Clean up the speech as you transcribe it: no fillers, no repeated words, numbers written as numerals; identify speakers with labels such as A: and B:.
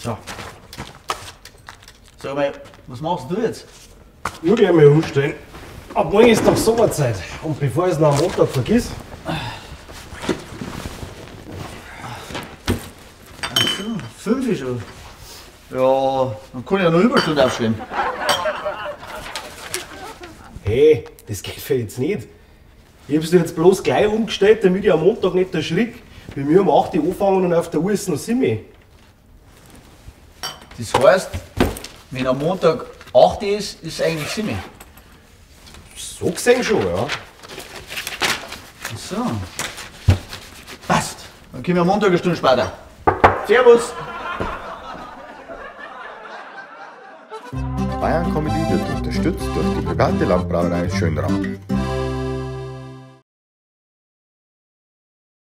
A: So. Sag mal, was machst du jetzt?
B: Nur gleich mal umstellen. Ab morgen ist doch Sommerzeit. Und bevor ich es noch am Montag vergiss.
A: Ach so, 5 ist schon. Ja, dann kann ich ja noch Überstunden aufschreiben.
B: Hey, das geht für jetzt nicht. Ich hab's dir jetzt bloß gleich umgestellt, damit ich am Montag nicht erschrick. Bei mir um 8 Uhr anfangen und auf der Uhr ist es noch 7 Uhr.
A: Das heißt, wenn am Montag 8 Uhr ist, ist es eigentlich 7 Uhr.
B: So gesehen schon, ja.
A: Ach so. Passt. Dann kommen wir am Montag eine Stunde später. Servus!
C: Bayern Comedy wird unterstützt durch die private Landbrauerei Schönrath.